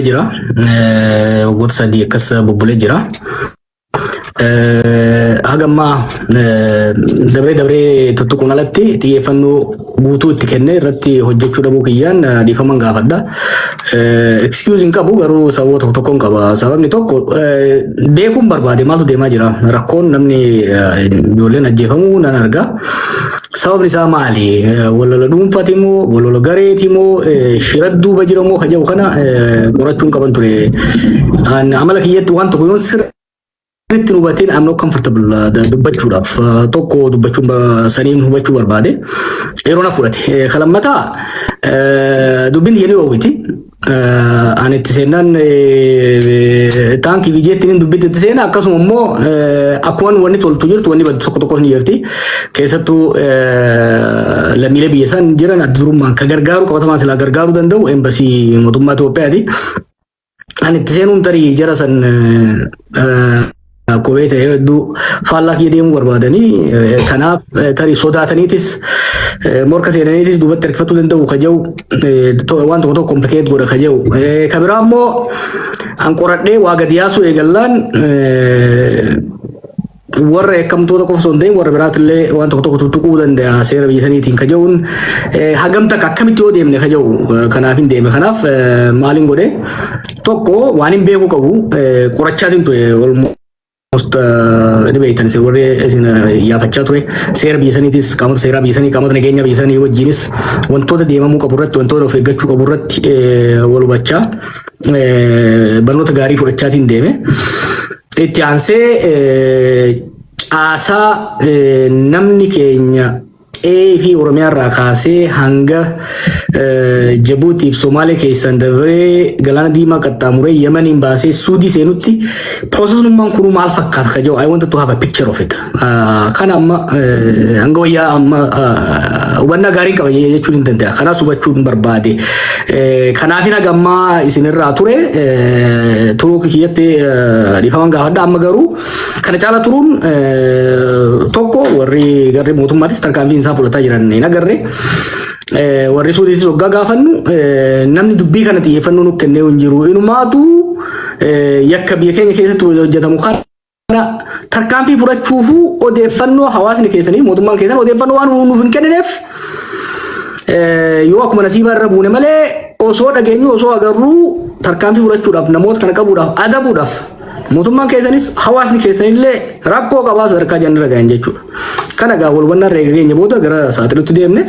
Jira. Waggoota 3 akkas bubbulee jira. Haga ammaa dabree dabree tuttuquun alatti xiyyeeffannoo guutuu itti kennee irratti hojjechuu dhabuu kiyyaan dhiifaman gaafadha. Excuse hin qabu, garuu sababa tokko tokkoon qaba. Sababni tokko beekuun barbaade, maaltu deemaa jira. Rakkoon namni ijoolleen ajjeefamuu nan arga. Sababni isaa maali? Walola dhuunfaati moo, walola gareeti moo, shira duuba jira moo ka jedhu kana qorachuun qaban ture. Amala kiyyatti waan tokko yoon sirriitti hin hubatiin I'm not comfortable dubbachuudhaaf. Tokko dubbachuun saniin hubachuu barbaade yeroo na fudhate. Ka lammataa, dubbiin tiyya ni oowwiti. Ani itti seenaan taankii fi jeettiin dubbitti itti seena. Akkasuma immoo akkuma wanni toltu jirtu, wanni baddu tokko tokkos ni jirti. Keessattuu lammiilee biyya san jiran adda durummaan ka gargaaru, qabatamaan silaa gargaaruu danda'u embasii mootummaa Itoophiyaati. Ani itti seenuun tarii jara san kophee ta'e hedduu faallaa kiyya deemuu barbaadanii, kanaaf tarii sodaataniitis morka seenaniitis duubatti harkifachuu danda'u ka jedhu, waan tokko tokko complicate godha ka jedhu. Ka biraa immoo an qoradhee waa gadi yaasuu eegallaan warra yakkamtoota qofa osoo hin ta'in warra biraatillee waan tokko tokko tuttuquu danda'a seera biyya saniitiin ka jedhuun, hagam takka akkamitti yoo deemne ka jedhu kanaaf hin deeme. Kanaaf maaliin godhe? Tokko, waan hin beekuu qabu qorachaatiin ture. Almost ni beektan isin warri isin yaafachaa ture, seera biyya saniitis, qaamota seeraa biyya sanii, qaamota nageenya biyya sanii wajjinis wantoota deemamuu qabu irratti, wantoota of eeggachuu qabu irratti wal hubachaa, barnoota gaarii fudhachaatiin deeme. Itti aansee caasaa namni keenya qe'ee fi Oromiyaa irraa kaasee hanga Jabuutiif Somaalee keessan dabaree galaana diimaa qaxxaamuree Yemeniin baasee Suudii seenutti processummaan kun maal fakkaata ka jedhu, I wanted to have a picture of it. Kana amma hanga wayyaa amma hubannaa gaarii qaba jechuun hin danda'a. Kanaas hubachuun barbaade. Kanaafin haga ammaa isinirraa ture turuu kiyyatti dhiifaman gaafadha. Amma garuu kana caala turuun tokko, warri garri mootummaatis tarkaanfii isaa fudhataa jiran hin agarre. Warri suudiitis waggaa gaafannu namni dubbii kana xiyyeeffannoo nuuf kennee hin jiru. Inumaatu yakka biyya keenya keessatti hojjetamu kana tarkaanfii fudhachuufuu odeeffannoo hawaasni keessanii, mootummaan keessan odeeffannoo waan nuuf hin kennineef, yoo akkuma nasiibaa irra buune malee, osoo dhageenyu, osoo agarruu, tarkaanfii fudhachuudhaaf, namoota kana qabuudhaaf, adabuudhaaf mootummaan keessanis hawaasni keessanillee rakkoo qabaa sadarkaa janirra gahan jechuudha. Kana egaa wal hubannaa irra eega booda gara saaxilutti deemne.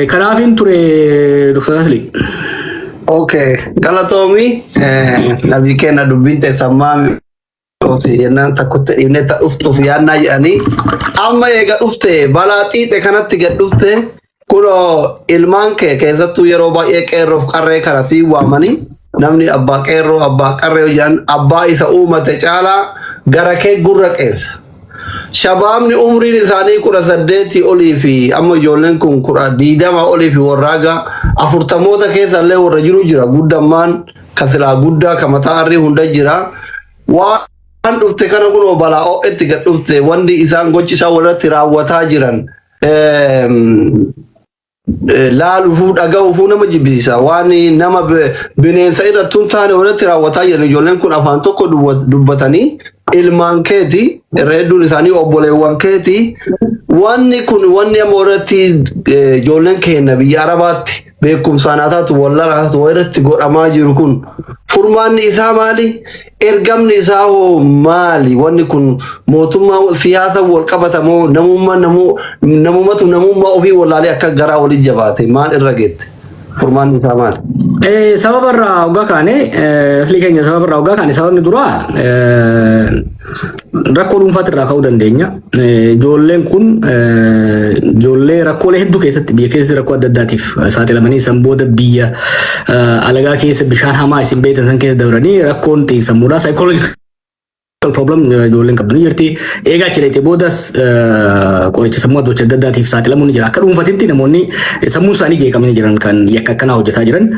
Kanaafin ture, Dr. Asli. Okay, galatoomi. Nabii keenya dubbiin teessammaa ofi jennaan takkutti dhiibnee ta dhuftuuf yaannaa jedhanii, amma eega dhufte balaa xiixe kanatti gad dhufte. Kunoo ilmaan kee keessattuu yeroo baay'ee qeerroof qarree kana sii waamanii, namni abbaa qeerroo, abbaa qarree jedhan abbaa isa uumate caalaa gara kee gurra qeensa. Shabaabni umriin isaanii 18 olii fi amma ijoolleen kun 20 olii fi warraaga 40moota keessa illee warra jiru jira. Guddammaan ka silaa guddaa ka mataa arrii hunda jira. Waan dhufte kana kunoo balaa ho'etti gad dhufte. Wanti isaan gochi isaan walirratti raawwataa jiran laaluufuu dhaga'uufuu nama jibbisiisa. Waan nama bineensa irratti hin taane walirratti raawwataa jiran. Ijoolleen kun afaan tokko dubbatanii, ilmaan keeti, irra hedduun isaanii obboleewwan keeti. Wanni kun wanni amma irratti ijoolleen keenya biyya Arabaatti beekumsaan haa taatu, wallaalaan haa taatu, irratti godhamaa jiru kun furmaanni isaa maali? Ergamni isaa hoo maali? Wanni kun mootummaa siyaasa wal qabatamoo, namummaa namumatu namummaa ofii wallaalee akka garaa walii jabaate maal irra geette? Furmaanni isaa maali? Sababa irraa hoggaa kaane, aslii keenya, sababa irraa hoggaa kaane, sababni duraa rakkoo dhuunfaatti irraa ka'uu dandeenya. Ijoolleen kun ijoollee rakkoolee hedduu keessatti, biyya keessatti rakkoo adda addaatiif saaxilamanii, san booda biyya alagaa keessa bishaan hamaa isin beektan san keessa dabranii, rakkoon xiinsammuudhaa, psychological problem ijoolleen qabdu ni jirti. Eegaa achi dheetee boodas qoricha sammuu adda adda addaatiif saaxilamuun ni jira. Akka dhuunfatitti namoonni sammuun isaanii jeeqamanii jiran kan yakka akkanaa hojjetaa jiran.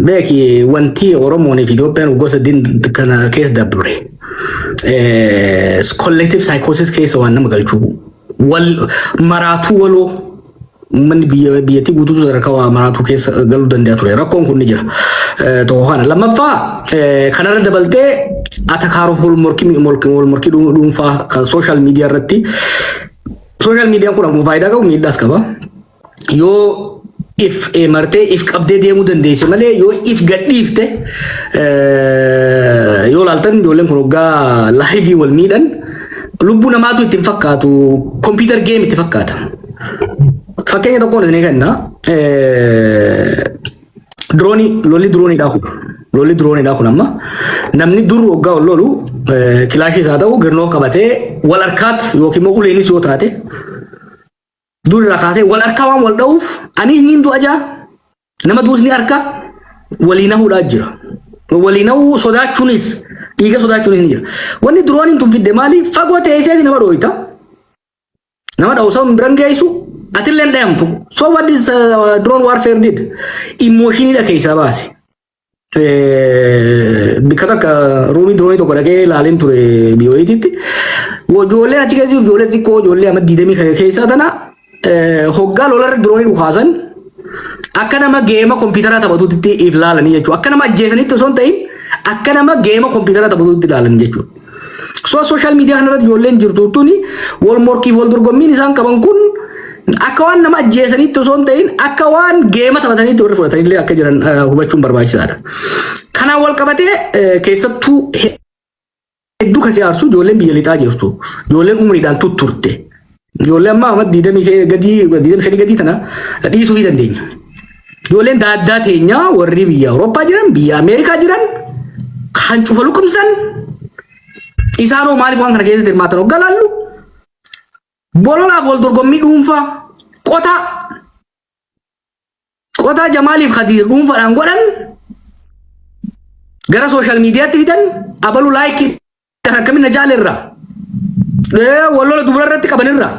Beeki, wanti Oromoon fi Itoophiyaan gosa din kana keessa dabre collective psychosis keessa waan nama galchuu, wal maraatuu waloo Uummanni biyyattii guutuutu sadarkaa waa maraatu keessa galuu danda'a ture. Rakkoon kun ni jira. Tokko kana. Lammaffaa, kanarra dabaltee atakaaroo wal morkii dhuunfaa kan social media irratti, social mediaan kun akkuma faayidaa qabu miidhaas qaba. Yoo if martee if qabdee deemuu dandeesse malee, yoo if gadhiifte, yoo laaltan ijoolleen kun waggaa live wal miidhan lubbuu namaatu itti hin fakkaatu, computer game itti fakkaata. Fakkeenya tokkoon isinii kenna. Diroonii, lolli dirooniidhaa kun amma namni dur waggaa wal lolu kilaashiis haa ta'u girnoo qabatee wal harkaat yookiin immoo uleenis yoo taate dur irraa kaasee wal harkaa waan wal dha'uuf anis niin du'a jaa, nama duus ni harka walii nahuudhaa jira. Walii nahuu sodaachuunis, dhiiga sodaachuunis ni jira. Wanni dirooniin tun fidde maali? Fagoo teesseeti nama dhooyita. Nama dha'u biran geessu, atillee hin dhayamtu. So what is drone warfare did? Emotioniidha keessaa baase. Bikka takka roomii diroonii tokko dhaqee ilaaleen ture biyyoititti. Ijoolleen achi keessa jiru ijoollee xiqqoo, ijoollee amma 20 kana keessaa tana hoggaa lolarra diroonii dhukaasan akka nama game kompiitaraa taphatutti if ilaalanii jechuudha. Akka nama ajjeesanitti osoo hin ta'in akka nama game kompiitaraa taphatutti ilaalan jechuudha. So social media kanarratti ijoolleen jirtu tuni wal morkiif wal dorgommiin isaan qaban kun akka waan nama ajjeesanitti osoo hin ta'in akka waan game taphataniitti warri fudhatanillee akka jiran hubachuun barbaachisaadha. Kanaan wal qabatee keessattuu hedduu kasi aarsu ijoolleen biyya lixaa jirtu, ijoolleen umriidhaan tutturte, ijoollee amma amma 20 gadii, 25 gadii tana dhiisuu fi dandeenya. Ijoolleen daaddaa teenyaa warri biyya Awurooppaa jiran, biyya Ameerikaa jiran kan cufa luqumsan isaanoo maaliif waan kana keessatti hirmaatan hoggaa laallu, bololaaf wal dorgommii dhuunfaa qotaa qotaa Jamaaliif Khadiir dhuunfaadhaan godhan gara social mediatti fidan, abalu like akkamiin na jaalerraa wal lola dubara irratti qabanirraa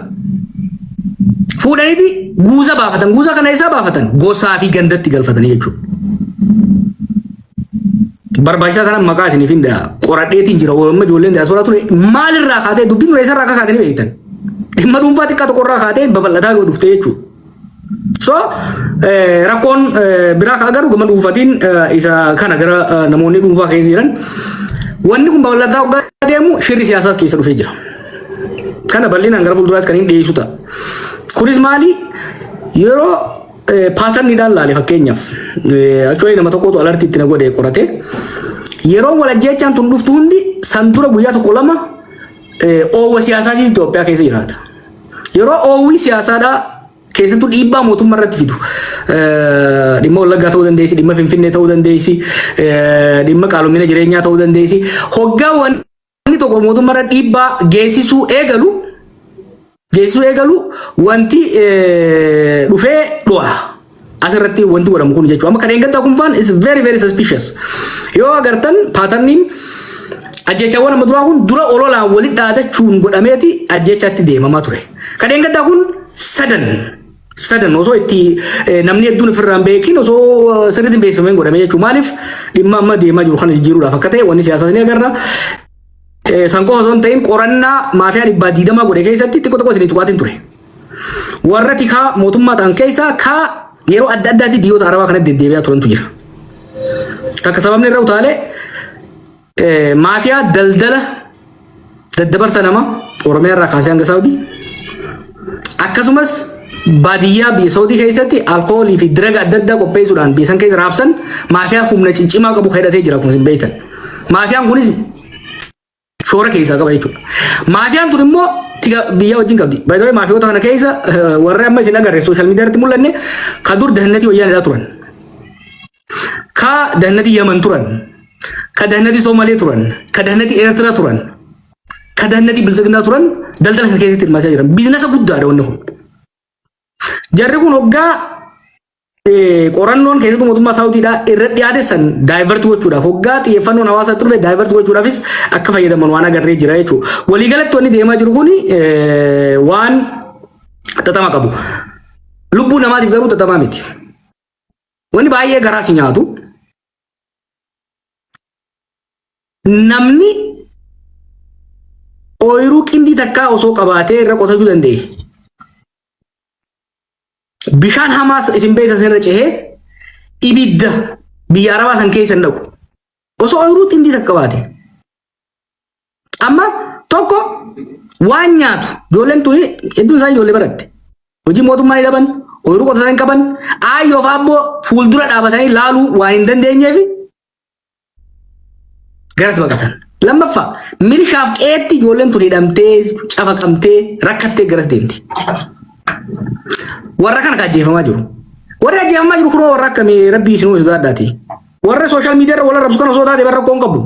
fuudhaniiti guuza baafatan. Guuza kana isaa baafatan gosaa fi gandatti galfatanii jechuudha. Barbaachisaa kana maqaa isiniif hin qoradheetiin jira. Amma ijoolleen diyaasporaa ture maalirraa kaatee dubbiin ture, isarraa akka kaatanii beektan. Dhimma dhuunfaa xiqqaa tokkorraa kaatee babal'ataa dhuftee jechuudha. So rakkoon biraa ka agarru gama dhuunfaatiin isa kana, gara namoonni dhuunfaa keessa jiran. Wanni kun babal'ataa waggaa deemu shirri siyaasaas keessa dhufee jira. Kana bal'inaan gara fuulduraas kan hin dhiyeessu ta'a. Kunis maali? Yeroo patterniidhaan laale, fakkeenyaaf, actually nama tokkotu alertii itti na godhe qorate, yeroo wal ajjeechaan tun dhuftu hundi san dura guyyaa tokko lama oowwa siyaasaatiin Itoophiyaa keessa jiraata. Yeroo oowwi siyaasaadhaa keessattuu dhiibbaa mootummaa irratti fidu, dhimma Wallaggaa ta'uu dandeessi, dhimma Finfinnee ta'uu dandeessi, dhimma qaalomina jireenyaa ta'uu dandeessi. Hoggaa wanni tokko mootummaa irra dhiibbaa geessisuu eegalu wanti dhufee dhu'a. Asirratti wanti godhamu kun jechuudha. Amma kan eeggattaa kun faan is very very suspicious. Yoo agartan patterniin ajjeechaawwan amma duraa kun dura ololaan walitti dhaadachuun godhameeti ajjeechaatti deemamaa ture. Kan eeggattaa kun sadan sadan osoo itti namni hedduun ofirraa hin beekin, osoo sirriitti hin beeksifameen godhame jechuudha. Maaliif dhimma amma deemaa jiru kana jijjiiruudhaaf akka ta'e wanni siyaasaas ni agarra. San qofa osoo hin ta'in qorannaa maafiyaa 120 godhe keessatti xiqqoo tokko isinii tuqaatiin ture. Warra tikaa mootummaa ta'an keessaa kaa yeroo adda addaatti biyyoota Arabaa kanatti deddeebi'aa turantu jira. Takka sababni irra utaalee maafiyaa daldala daddabarsa nama Oromiyaa irraa kaasee hanga Saawudii, akkasumas baadiyyaa biyya Saawudii keessatti alkoolii fi drug adda addaa qopheessuudhaan biyya san keessa raabsan, maafiyaa humna ciccimaa qabu hidhatee jira akkuma isin beektan. Maafiyaan kunis shoora keessaa qaba jechuudha. Maafiyaan tun immoo tika biyya wajjin qabdi. By the way, maafiyoota kana keessa warri amma isin agarre social media irratti mul'anne ka dur dahannatii wayyaanidhaa turan. Ka dahannatii Yaman turan. Ka dahannatii Soomalee turan. Ka dahannatii Eertiraa turan. Ka dahannatii Biltsiginnaa turan daldala kana keessatti hirmaachaa jiran. Business guddaadha wanni kun. Jarri kun hoggaa qorannoon keessattuu mootummaa Saawudiidhaa irra dhiyaate san divert gochuudhaaf, hoggaa xiyyeeffannoon hawaasaa ture divert gochuudhaafis akka fayyadaman waan agarree jira jechuudha. Waliigalatti wanni deemaa jiru kun waan xaxama qabu. Lubbuu namaatiif garuu xaxamaa miti. Wanni baay'ee garaa si nyaatu, namni ooyiruu qindii takkaa osoo qabaatee irra qotachuu danda'e. Bishaan hamaas isin beektan irra cehee ibidda biyya Arabaa san keessa hin dhaqu. Osoo ooyiruu xindii takka baate. Amma tokko waan nyaatu ijoolleen tuni hedduun isaanii ijoollee baratte. Hojii mootummaa ni dhaban, ooyiruu qotatan hin qaban, aayyoo fi aabboo fuuldura dhaabatanii laaluu waan hin dandeenyeef garas baqatan. Lammaffaa milishaaf qe'eetti ijoolleen tun hidhamtee cafaqamtee rakkattee garas deemte. Warra kana kan ajjeefamaa jiru. Warri ajjeefamaa jiru kunoo warra akkamii rabbii isin uume sodaadhaati. Warra social media irra wal arrabsu kana osoo taate bara rakkoon qabu.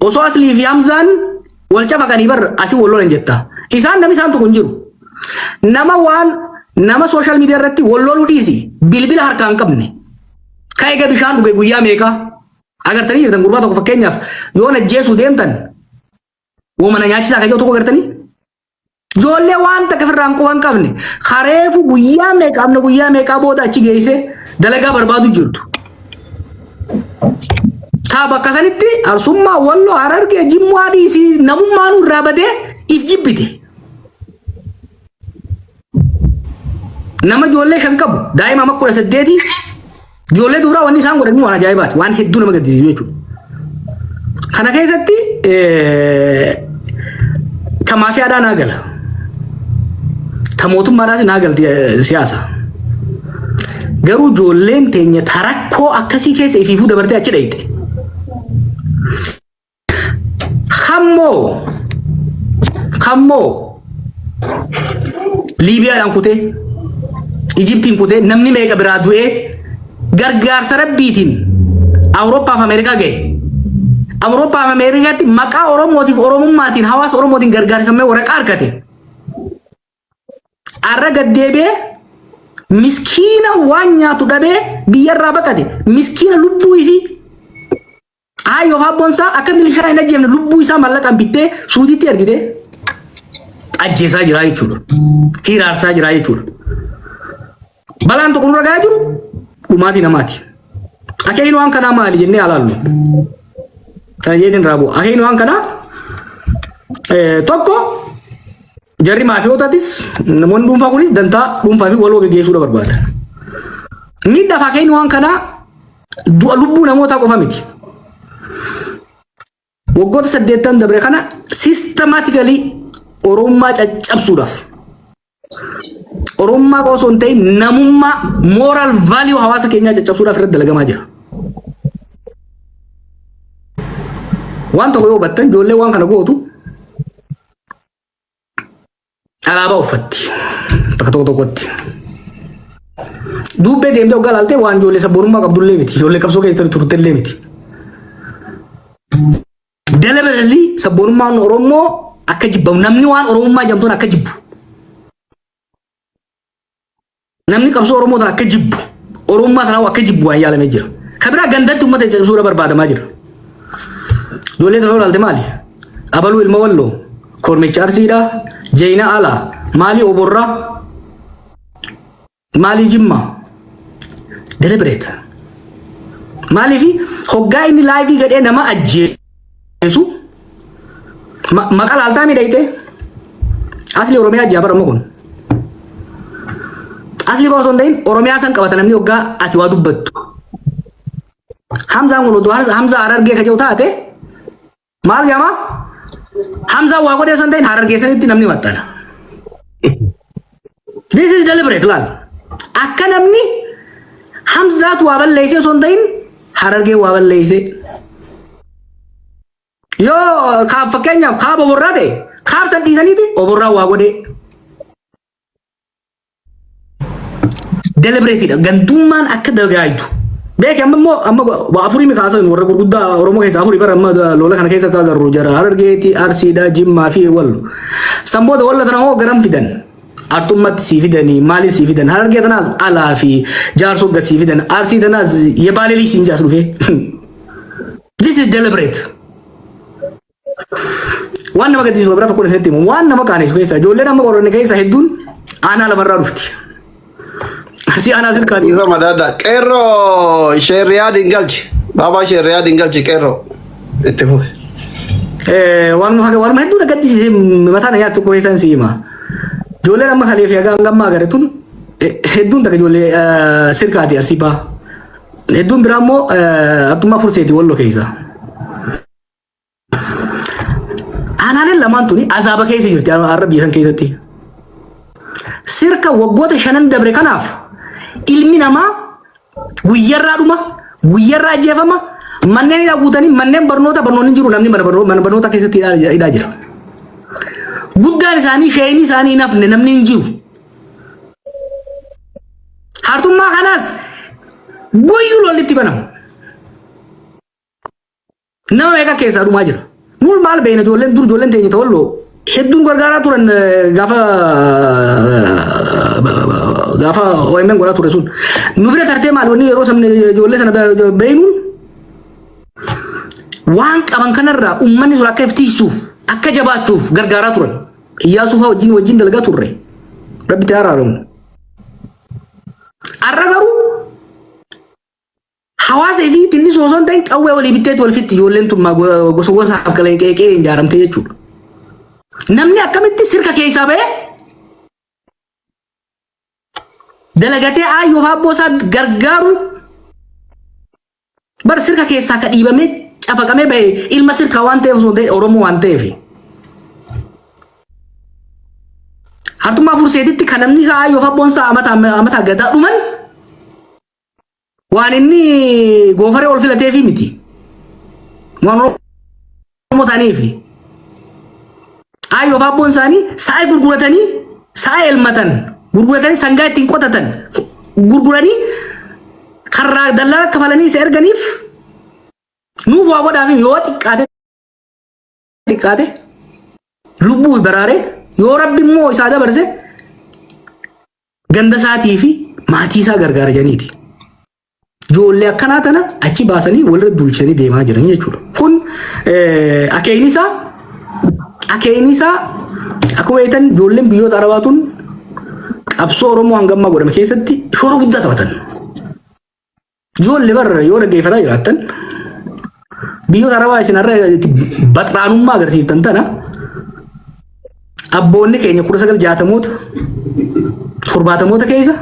Osoo Aslii fi Hamzaan wal cafaqanii bar asii wal lolan jetta. Isaan namni isaan tuqu hin jiru. Nama waan nama social media irratti wal loluu dhiisi bilbila harkaa hin qabne. Ka eega bishaan dhuge guyyaa meeqa agartanii jirtan gurbaa tokko fakkeenyaaf yoo najjeesuu deemtan woma na nyaachisaa kan jiru tokko agartanii. Ijoollee waan takka ofirraa hin quban hin qabne kareefu guyyaa meeqa amna guyyaa meeqaa booda achi geesse dalagaa barbaadu jirtu. Taa bakka sanitti Arsummaa, Walloo, Harargee, Jimmaa dhiisii namummaan irraa badee if jibbite. Nama ijoollee kan qabu daa'ima amma 18 ijoollee dubaraa wanni isaan godhan waan ajaa'ibaati waan hedduu nama gaddisiisu jechuudha. Kana keessatti ta maafiyaadhaa naa gala. Ta mootummaadhaas naa galti siyaasa. Garuu ijoolleen teenya ta rakkoo akkasii keessa ifiifuu dabartee achi dhayxe. Kammoo kammoo Liibiyaadhaan kutee Ijiptiin kutee namni meeqa biraa du'ee gargaarsa rabbiitiin Awurooppaa fi Ameerikaa ga'e. Awurooppaa fi Ameerikaatti maqaa Oromootiif Oromummaatiin hawaasa Oromootiin gargaarfamee waraqaa argate. Arra gad deebi'ee miskiina waan nyaatu dhabee biyyarraa baqate miskiina lubbuu ifii Aayyoo fi abboon isaa akka milishaa hin ajjeefne lubbuu isaa mallaqaan bittee suutiitti ergite ajjeesaa jira jechuudha. Hiraarsaa jira jechuudha. Balaan tokko nurra gahaa jiru dhumaatii namaati. Akeekni waan kanaa maali jennee alaallu. Kana jeetiin raabuu. Akeekni waan kanaa tokko jarri maafiyootatis namoonni dhuunfaa kunis dantaa dhuunfaa fi waloo geggeessuudha barbaadan. Miidhaaf akeekni waan kanaa du'a lubbuu namootaa qofa miti. Waggoota 80 dabre kana systematically Oromummaa caccabsuudhaaf Oromummaa qofa osoo hin ta'in namummaa moral value hawaasa keenyaa caccabsuudhaaf irratti dalagamaa jira. Waan tokko yoo hubattan ijoollee waan kana gootu alaabaa uffatti bakka tokko tokkotti. Duubbee deemtee hoggaa ilaaltee waan ijoollee sabboonummaa qabdullee miti. Ijoollee qabsoo keessa turtellee miti. Deliberately sabboonummaan Oromoo akka jibbamu namni waan Oromummaa jedhamtuun akka jibbu. Namni qabsoo Oromoo tana akka jibbu Oromummaa tana akka jibbu waan yaalamee jira. Ka biraa gandatti uummata cabsuudha barbaadamaa jira. Ijoollee tana ilaalte maali? Abaluu ilma walloo, kormicha arsiidha, jeeyina alaa, maalii oborraa, maalii jimmaa. Deliberate. Maaliif hoggaa inni live gadhee nama ajjeesu maqa laaltaa miidhayte asli Oromiyaa ajjaa bara kun. Asli qofa osoo hin ta'in Oromiyaa san qabata namni hoggaa ati waa dubbattu. Hamzaan kun utuu Hamzaa Harargee ka jedhu taate maal jedhama? Hamzaan waa godhee osoo hin ta'in Harargee sanitti namni maxxana. This is deliberate laal. Akka namni Hamzaatu waa balleessee osoo hin ta'in Harargee waa balleessee. Yoo kaab fakkeenyaaf kaaba oborraa ta'e kaab san dhiisaniiti oborraa waa godhee. Deliberate dha. Gandummaan akka dagaagdu. Beeki amma immoo amma waa afurii mi kaasan warra gurguddaa Oromoo keessa afurii bara amma lola kana keessa akka agarru jara Harargeeti, Arsiidha, Jimmaa fi Wallo. San booda Wallo tana hoo garam fidan? Arxummatti sii fidanii maaliif sii fidan? Harargee tanaas alaa fi jaarsoo gad sii fidan. Arsii tanaas yebaalelii siin jaas dhufee. This is deliberate. Waan nama gaddisiisu biraa tokko isinitti himu. Waan nama qaanessu keessa ijoolleen amma qoranne keessa hedduun aanaa lamarraa dhufti. Arsii aanaa silkaati. Dhiifa madaadha. Qeerroo ishee Riyaad hin galchi. Baabaa ishee Riyaad hin galchi qeerroo. Itti fufi. Waanuma hedduu na gaddisiise mataa na nyaatu tokko keessan si hima. Ijoolleen amma kalee fi haga hangammaa agare tun hedduun takka ijoollee sirkaati Arsii baha. Hedduun biraa immoo Arxummaa Furseeti Walloo keessa. Aanaaleen lamaan tuni azaaba keessa jirti har'a biyya san keessatti. Sirka waggoota shanan dabre kanaaf ilmi namaa guyyarraa dhuma, guyyarraa ajjeefama, manneen hidhaa guutanii manneen barnoota barnoonni jiru namni mana barnootaa keessatti hidhaa jira. Guddaan isaanii sheeyni isaanii hin hafne namni hin jiru. Hartummaa kanaas guyyuu lolli itti banama. Nama meeqa keessaa dhumaa jira. Nuun maal beekna ijoolleen dur ijoolleen teenya tawalloo hedduun gargaaraa turan gaafa gaafa OMN godhaa ture sun. Nu bira tartee maal wanni yeroo sabni ijoollee sana beeknuun waan qaban kanarraa uummanni sun akka iftiisuuf akka jabaachuuf gargaaraa turan. Iyyaasuu fa'aa wajjin wajjin dalagaa turre. Rabbi itti araaramu. Har'a garuu Hawaasa ifii tinnisuu osoo hin ta'in qawwee walii bitteetu wal fitti ijoolleen tun gosa gosaaf qalee qeeqee ijaaramte jechuudha. Namni akkamitti sirka keessaa ba'ee dalagatee aayyoo fi abboo isaa gargaaru bar sirka keessaa ka dhiibamee cafaqamee ba'e ilma sirkaa waan ta'eef osoo hin ta'in Oromoo waan ta'eef. Hartummaa furseetitti kan namni isaa aayyoo fi abboon isaa amataa gadaa dhuman Waan inni goofaree ol filateefi miti. Waan Oromoo ta'aniifi. Aayyoo fi abboon isaanii sa'a gurguratanii sa'a elmatan gurguratanii sangaa ittiin qotatan gurguranii karraa dallaa kafalanii isa erganiif nuuf waa godhaaf yoo xiqqaate xiqqaate lubbuu fi baraaree yoo rabbi immoo isaa dabarse ganda isaatii fi maatii isaa gargaara jedhaniiti. Ijoollee akkanaa tana achi baasanii walirra duulchisanii deemaa jiran jechuudha. Kun akeekni isaa akeekni isaa akkuma beektan ijoolleen biyyoota Arabaa tun qabsoo Oromoo hangammaa godhame keessatti shoora guddaa taphatan. Ijoollee barra yoo dhaggeeffataa jiraattan biyyoota Arabaa isin har'a itti baxraanummaa agarsiiftan tana abboonni keenya 1960moota 70moota keessa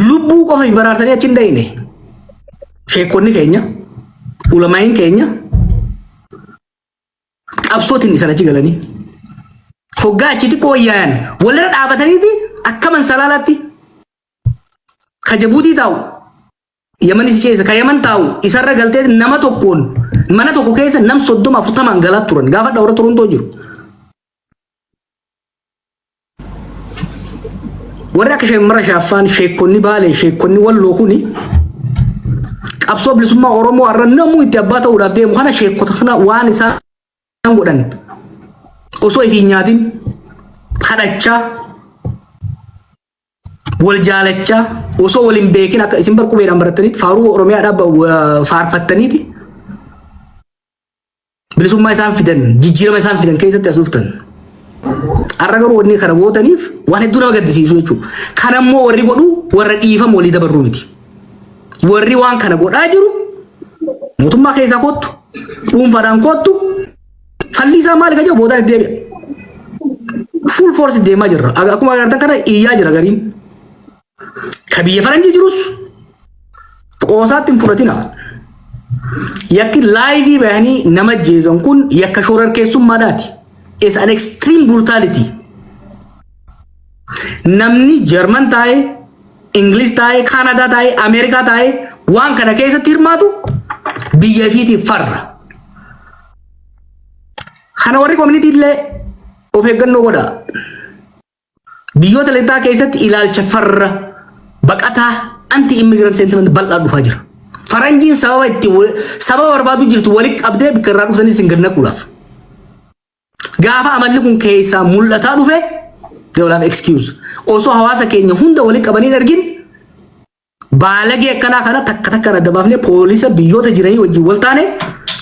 lubbuu qofa if baraarsanii achi hin dhayne sheekonni keenya ulamaa'iin keenya qabsootiin isan achi galanii hoggaa achi xiqqoo wayyaayan walirra dhaabataniiti akka mansalaalaatti ka Jabuutii taa'u Yamanis ceesa ka Yaman taa'u isarra galtee nama tokkoon mana tokko keessa nam 30 40n galaa turan gaafa warra Torontoo jiru. Warri akka Sheemmara Shaaffaan sheekonni Baalee sheekonni Walloo kuni qabsoo bilisummaa Oromoo har'a namuu itti abbaa ta'uudhaaf deemu kana sheekota kana waan isaan godhan osoo ifi hin nyaatin kadhachaa wal jaalachaa osoo wal hin beekin akka isin bar qubeedhaan barattanitti faaruu Oromiyaadhaa faarfattaniiti bilisummaa isaan fidan jijjiirama isaan fidan keessatti as dhuftan. Har'a garuu wanni kana gootaniif waan hedduu nama gaddisiisu jechuudha. Kana immoo warri godhu warra dhiifama walii dabarruu miti. Warri waan kana godhaa jiru mootummaa keessaa kottu dhuunfaadhaan kottu falli isaa maali ka jedhu boodaan itti deebi'a. Full force deemaa jirra. Akkuma agartan kana iyyaa jira gariin. Ka biyya faranjii jirus qoosaatti hin fudhatina. Yakki live bahanii nama jeesan kun yakka shororkeessummaadhaati. It's an extreme brutality. Namni Jarman taa'ee, Ingiliz taa'ee, Kaanadaa taa'ee, Ameerikaa taa'ee waan kana keessatti hirmaatu biyya ifiitiif farra. Kana warri community illee of eeggannoo godhaa. Biyyoota lixaa keessatti ilaalcha farra baqataa anti immigrant sentiment bal'aa dhufaa jira. Faranjiin sababa itti sababa barbaadu jirtu walitti qabdee bikka irraa dhufsanis hin gad naquudhaaf. Gaafa amalli kun keessaa mul'ataa dhufe they will have excuse. Osoo hawaasa keenya hunda walitti qabanii hin argin baalagee akkanaa kana takka takkaan adda baafnee poolisa biyyoota jiranii wajjin wal taane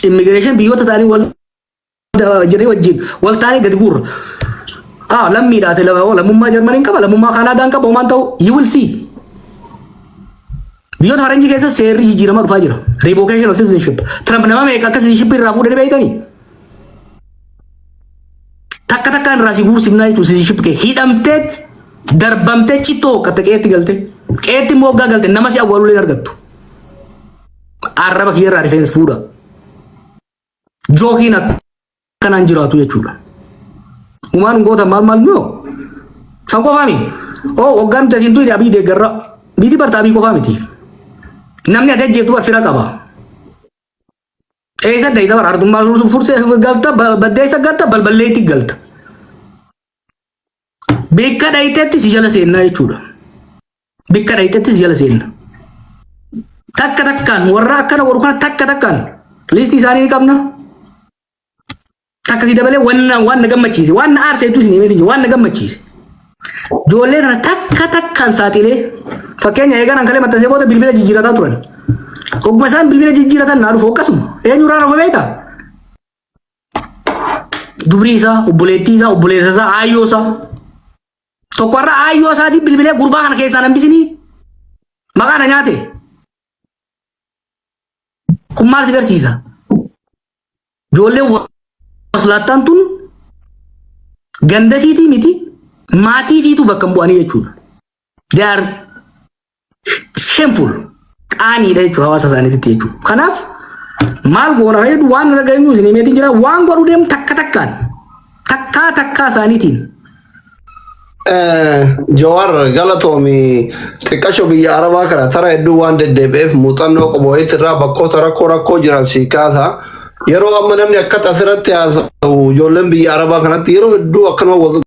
immigration biyyoota ta'anii wal jiranii wajjin wal taanee gadi guurra. Ah, lammiidhaati lammummaa Jarmaniin qaba, lammummaa Kaanaadaan qaba, homaan ta'u, you will see. Biyyoota faranjii keessa seerri jijjiiramaa dhufaa jira. Revocation of citizenship. Trump nama meeqa akka citizenship irraa fuudhanii beektanii? Takka takkaan irraa si guursifnaa jechuudha, citizenship kee hidhamteet darbamtee cittoo hooqqatte qeetti galte. Qeetti immoo hoggaa galte nama si awwaalulee hin argattu. Arraba kiyyarraa rifeensa fuudha. Jookiin akkanaan jiraatu jechuudha. Umaan goota maal maal noo? San qofaa mi? Oo, waggaan nuti asiin tuyne Abii deeggarra. Biiti barta Abii qofaa miti. Namni ati ajjeeftu bar fira qaba. Eessa dayita bara ardummaa fursee galta, baddeessa galta, balballeetti galta. Bikka dhayitetti si jala seennaa jechuudha. Bikka dhayitetti si jala seenna. Takka takkaan warra akkana godhu kana takka takkaan liistii isaanii ni qabna. Takka si dabalee waan na gammachiise, waan na aarse hedduu isin himeetiin jira, waan na gammachiise. Ijoollee tana takka takkaan saaxilee, fakkeenya eegan hankalee maxxansee booda bilbila jijjiirataa turan. Oguma isaan bilbila jijjiiratan naa dhufu akkasuma. Eenyurraa dhufe beektaa? Dubrii isaa, obboleettii isaa, obboleessa isaa, aayyoo isaa. Tokkorra aayyoo isaatiin bilbilee, "Gurbaa kana keessaan hambisinii, maqaa na nyaate." Kun maal si agarsiisa? Ijoolleen waslaattaan tun ganda fiitii miti, maatii fiituu bakka hin bu'anii jechuudha. They are shameful, qaaniidha jechuudha hawaasa isaaniitti jechuudha. Kanaaf maal goona jedhu, waan irra geenyu isin himeetiin jira, waan godhuu deemu takka takkaan takkaa takkaa isaaniitiin. Jawaar, galatoomi. Xiqqasho biyya Arabaa kana tara hedduu waan deddeebi'eef muuxannoo qabu wayiitti irraa bakkoota rakkoo rakkoo jiran si kaasa. Yeroo amma namni akkatti asirratti haasa'u, ijoolleen biyya Arabaa kanatti yeroo hedduu akkanuma wal